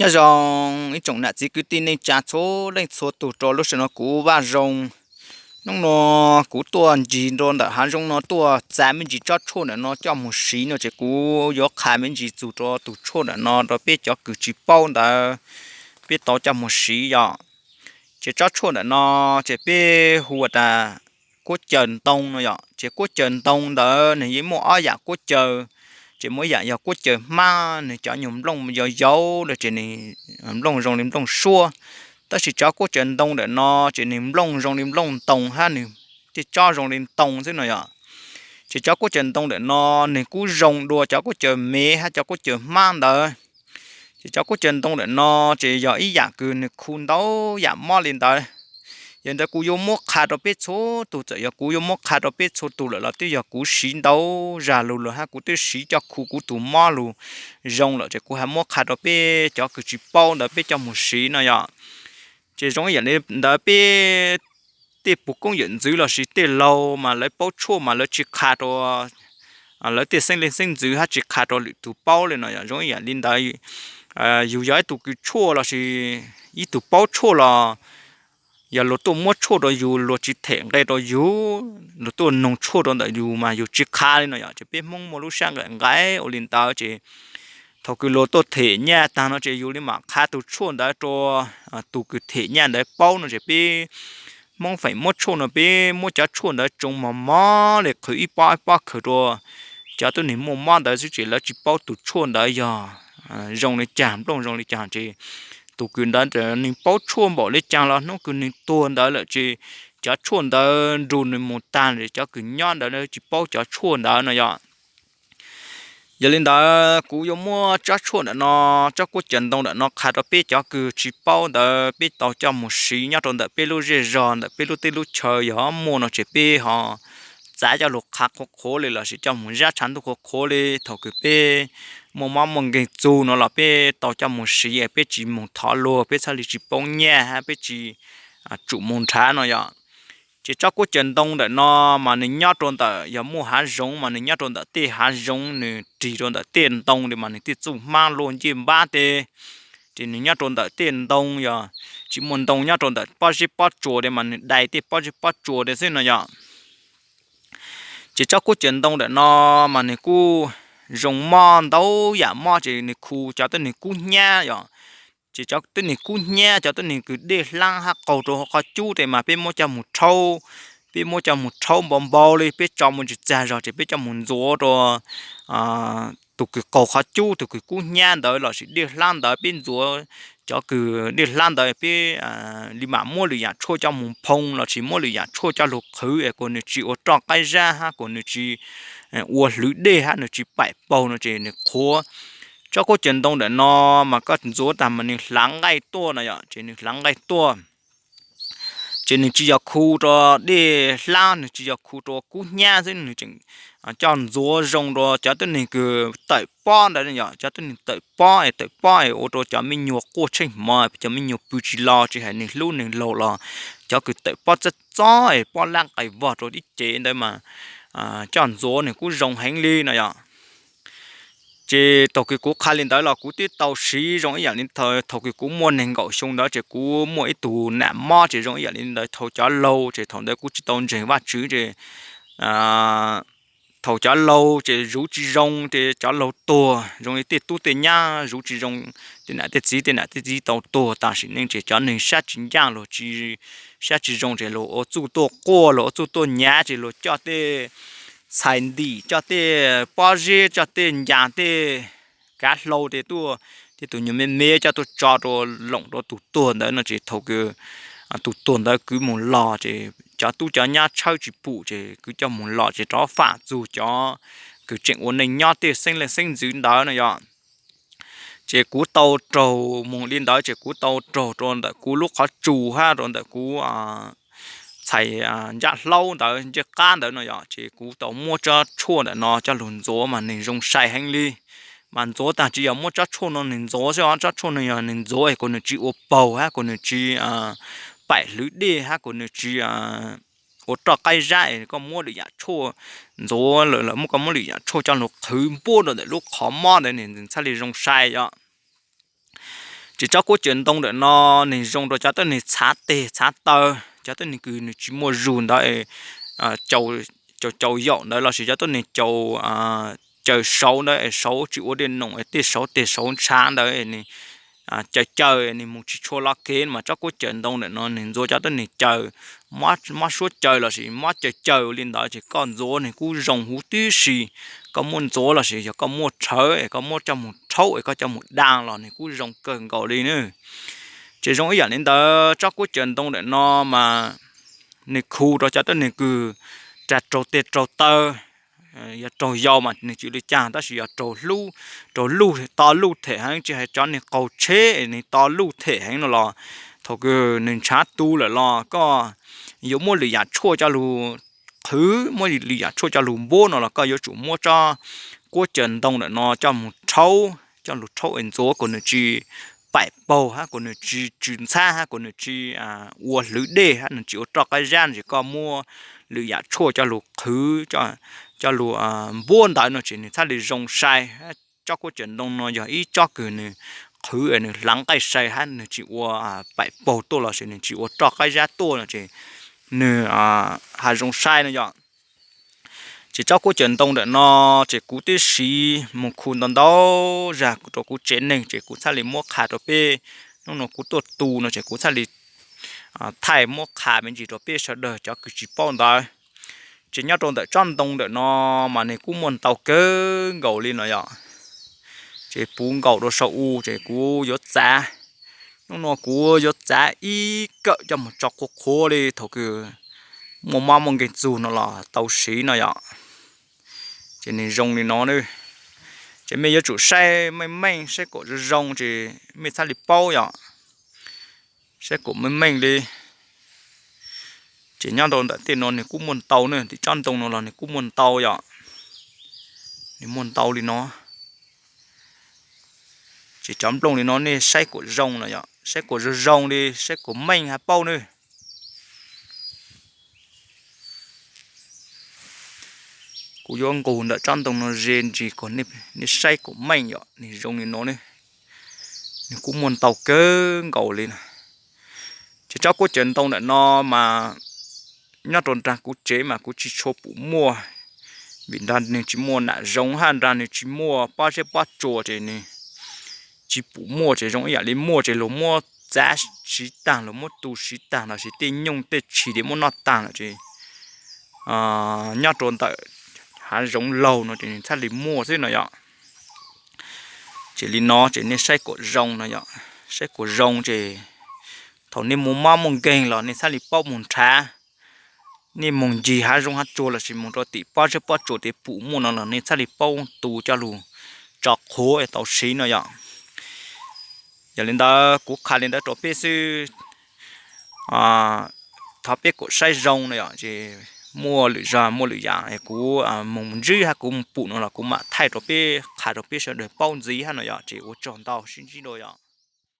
Nyob zoo ib tsoom nam txiv kwv tij neej tsa txhua leej txhua tus rau lub sij hawm no kuv Vaj Zoo. Hnub no kuv tuaj ncig rau ntawm hav zoov no tuaj txav me ntsis tsob tshuaj ntawm no coj mus siv no ces kuv yuav qha me ntsis txug rau tus tshuaj ntawm no rau peb cov kws tsis paub ntawd, peb tau coj mus siv yom. Ces tsob tshuaj ntawm no ces peb hu ua tas kuab caws ntoo no yom. Ces kuab caws ntoo ntawd nws yeej muaj ob yam kuab caws, ces muaj ib yam yog kuab caws hmab, nws cov nyuag nplooj yau yau lawm ces nws nplooj zoo li nplooj suab. Tab sis cov kuab caws ntoo ntawm no ces nws nplooj zoo li nplooj ntoo hab nws tej tsob zoo li ntoo xwb no yom. Ces cov kuab caws ntoo ntawm no nws kuj zoo dua cov kuab caws mev hab cov kuab caws hmab ntawd. Ces cov kuab caws ntoo ntawm no ces yog ib yam kws nws khu ntau yam mob li ntawd. Yog li ntawd kuv yuav muab qha rau peb txhua tus, txawm yog kuv yuav muab qha rau peb txhua tus lawm los twb yog kuv siv ntau zag lug lawm hab kuv twb siv coj khu kuv tus mob lug zoo lawm ces kuv ho muab qha rau peb cov kws tsis paub ntawd peb coj mus siv no yom. Ces zoo ib yam li ntawd peb tej puj koob yawm ntxwv lossis tej laug mas lawv paub tshuaj mas lawv tsis qha rau, lawv tej xeeb leej xeeb ntxwv hab tsis qha rau lwm tus paub li no yom. Zoo ib yam li ntawd yus yog ib tug kws tshuaj lossis ib tug paub tshuaj los yog luag tuaj muab tshuaj rau yus, luag tsis them nqe rau yus, luag tuaj noog tshuaj rau ntawm yus mas yus tsis qha li no yom. Ces peb Hmoob muaj lub sab nqaim nqaim ua li ntawd ces thaum kws luag tuaj them nyaj tag no ces yus li mam qha tus tshuaj ntawd rau tus kws them nyaj ntawd paub no ces peb Hmoob feem muab tshuaj no peb muab cov tshuaj ntawd tsoo mos mos li qhwv ib pob ib pob khaws rau cov tuab neeg muaj mob ntawd xwb ces lawv tsis paub tus tshuaj ntawd yog zoo li cas, nplooj zoo li cas ces tus kws ntawd nws paub tshuaj npaum li cas los hnub kws nws tuag ntawd lawm ces cov tshuaj ntawd nrug nws mus tag lawm, cov kws nyob ntawd tsis paub cov tshuaj ntawd no yom. Yog li ntawd kuv yuav muab tsob tshuaj ntawm no, tsob kuab caws ntoo ntawm no qha rau peb cov kws tsis paub ntawd peb tau coj mus siv nyob rau ntawm peb lub zej zog ntawm peb lub teb lub chaw yog muaj no ces peb ho txav coj lug qha qhuav qhuav li lossis coj mus zab tshav ntuj qhuav qhuav li. Thaum kws peb muaj mob muaj nkeeg txug no los peb tau coj mus siv, peb tsis mus thov luag, peb txhaj li tsis poob nyaj hab peb tsis tsum mus nrhav no yom. Ces tsob kuab caws ntoo ntawm no mas nws nyob rau ntawm, yog muaj hav zoov mas nws nyob rau ntawm tej hav zoov, nws rig rau ntawm tej ntoo li mas nws tej txuj hmab luaj ncej npab tej, ces nws nyob rau ntawm tej ntoo, yog tsis muaj ntoo nyob rau ntawm pob zeb pob tsuas li mas nws dai tej pob zeb pob tsuas li xwb no yom. Ces tsob kuab caws ntoo ntawm no mas nws kuj zoo mob ntau yam mob ces nws khu cov tuab neeg kub hnyiab yom. Ces cov tuab neeg kub hnyiab, cov tuab neeg kws dej hlaab hab qaug rau qhov cub tes mas peb muab coj mus rhaub, peb muab coj mus rhaub npau npau li, peb tso muaj tsis txag zog ces peb coj mus ntxuav rau tus kws qaug qhov cub, tus kws kub hnyiab ntawd lossis dej hlaab ntawd, peb ntxuav cov kws dej hlaab ntawd peb li mam muab lwm yam tshuaj coj mus phoo lossis muab lwm yam tshuaj coj lug qhwv es kuas nws tsis ua roj qaib zab hab kuas nws tsis ua hlwv dej hab nws tsis paim paug no ces nws qhuav. Tsob kuab caws ntoo ntawm no mas koj ntxuav tag mas nws hlav nqaij tuaj no yom, ces nws hlav nqaij tuaj. Ces nws tsis yog khu rau dej hlaab, nws tsis yog khu rau kub hnyiab xwb, nws tseem coj ntxuav zoo rau cov tuab neeg kws tawm pob ntawd yom, cov tuab neeg tawm pob es tawm pob es ua rau cov me nyuag quaj tsheej hmo, cov me nyuag pw tsis los tsis hais neeg hlub neeg laug los cov kws tawm pob txob txob es pob lab qais vog rau ib ce ntawd mas coj ntxuav nws kuj zoo heev li no yom. Ces thaum kws kuv qha li ntawd los kuv twb tau siv zoo ib yam li thaum kws kuv muaj nees nkaum xyoo ntawd ces kuv muaj ib tug nam mob ces zoo ib yam li ntawd, thaum cov laug ces thaum ntawd kuv tsis tau ntseeg Vajtswv ces thaum cov laug ces zuv tsis zoo ces cov laug tuag zoo li tej tub tej nyab zuv tsis zoo, tej nam tej txiv tej nam tej txiv tau tuag tam sim neej ces cov neeg sab tsis ncaj, luag sab tsis zoo ces luag ua txuj tuaj quaj, luag ua txuj tuaj nyav ces luag coj tej txhais ntim, coj tej pob zeb, coj tej ncas, tej kav hlau tej tuaj, tej tus nyuag me me coj tuaj tso rau, loom rau tus tuag ntawd no ces thaum kws tus tuag ntawd kwv mus los ces cov tub cov nyab tshawb tsis pum ces kwv coj mus los ces rov fam txug cov kws tseem ua neej nyob tej xeeb leej xeeb ntxwv ntawd no yom. Ces kuv tau raug mus li ntawd ces kuv tau raug rau ntawm kuv lub qhov tsua hab rau ntawm kuv txhais ncaj hlaub ntawd ncej qab ntawd no yom, ces kuv tau muab tsob tshuaj ntawm no coj lug ntxuav mas nws zoo sai heev li. Mas ntxuav tag tsis yog muab tsob tshuaj no nws ntxuav xwb os, tsob tshuaj no yog nws ntxuav kuas nws tsis ua paug hab kuas nws tsis paim hlwv dej hab kuas nws tsis ua roj qaib zab es koj muab lwm yam tshuaj ntxuav lawm los muab, koj muab lwm yam tshuaj coj lug qhwv npuab rau ntawm lub qhov mob ntawd nws txhaj li zoo sai yom. Ces tsob kuab caws ntoo ntawm no nws zoo rau cov tuab neeg txhav teg txhav taw, cov tuab neeg kws nws tsis muaj zug ntawd, caus caus yaum ntawd lossis cov tuab neeg caus caws saud ntawd es saud tsis ua dej noom es tej saud teg saud ntshav ntawd, caws caws nws mus tsis tshua lo kev mas tsob kuab caws ntoo ntawm no nws ntxuav cov tuab neeg caws mob suab caws lossis mob caws caws li ntawd ces koj ntxuav nws kuj zoo huv tib si. Koj muab ntxuav lossis yog koj muab rhawv es koj muab coj mus rhaub es koj coj mus da los nws kuj zoo kawg nkaus li na. Ces zoo ib yam li ntawd tsob kuab caws ntoo ntawm no mas nws khu rau cov tuab neeg kws raug raug teg raug taw, yog raug yau mas nws tsis li cas tab sis yog raug luj, raug luj to luj them heev tsis hais cov neeg qaug tsheb nws to luj them heev no los thaum kws nws ntshav tu lawm los koj yuav muab lwm yam tshuaj coj lug qhwv, muab lwm yam tshuaj coj lug npuab no los koj yuav tsum muab tsob kuab caws ntoo ntawm no coj mus rhaub, coj lug rhaub es ntxuav kom nws tsis paim paug hab kom nws tsis tsw ntxhab hab kom nws tsis ua hlwv dej hab nws tsis ua roj qab zab no ces koj muab lwm yam tshuaj coj lug qhwv, coj lug npuab ntawd no ces nws txhaj li zoo sai. Tsob kuab caws ntoo no yog ib tsob kws nws qhwv es nws hlav nqaij sai hab nws tsis ua paim paug tuaj lossis nws tsis ua roj qab zab tuaj no ces nws hav zoov sai no yom. Ces tsob kuab caws ntoo ntawm no ces kuv twb siv mus khu ntau ntau zag rau kuv tsev neeg ces kuv txhaj li muab qha rau peb. Hnub no kuv tuaj tu no ces kuv txhaj li thaij muab qha me ntsis rau peb sawv daws cov kws tsis paub ntawd. Ces nyob rau ntawm tsob ntoo ntawm no mas nws kuj muaj ntau kawg nkaus li no yom. Ces puv nkaus rau saum u ces kuv yuav txav, hnub no kuv yuav txav ib kawm coj mus tso qhuav qhuav li thaum kws muaj mob muaj nkeeg txug no los tau siv no yom. Ces nws zoo li no, ces mej yuav tsum saib meej meej saib kom zoo zoo ces mej txhaj li paub yom. Saib kom meej meej li. Ces nyob rau ntawm tej no nws kuj muaj ntau na, tim tsob ntoo no los nws kuj muaj ntau yom. Nws muaj ntau li no. Ces cov nplooj li no nej saib kom zoo no yom, saib kom zoo zoo li, saib kom meej hab paub na. Kuv yuav nqus ntawm tsob ntoo no ze ntsis kom nej saib kom meej yom, nws zoo li no ne. Nws kuj muaj ntau kawg nkaus li na. Ces tsob kuab caws ntoo ntawm no mas nyob rau nrag kuv tsev mas kuv tsis tshua pum muaj, vim nrag nws tsis muaj nam zoov hab nrag nws tsis muaj pob zeb pob tsua ces nws tsis pum muaj, ces zoo ib yam li muaj ces luag muab txav siv taag, luag muab tu siv taag lossis tej nyooj tej tshis ces muab noj taag lawm ces nyob rau ntawm hav zoov laug no ces nws txhaj li muaj xwb no yom. Ces li no ces nej saib kom zoo no yom, saib kom zoo ces thaum nej muaj mob muaj nkeeg los nej txhaj li paub mus nrhav. Nej mus ncig hav zoov hav tsuag lossis mus rau tim pob zeb pob tsua tias pum muaj no los nej txhaj li paub tu coj lug tso qhuav tau siv no yom. Yog li ntawd kuv qha li ntawd rau peb xwb, thov peb kom saib zoo no yom, ces muaj lwm zag muaj lwm yam kuv mus ntsib hab kuv mus pum no los kuv mam thaij rau peb qha rau peb sawv daws paub ntxiv hab no yom, ces ua tsaug ntau sib ntsib dua yom.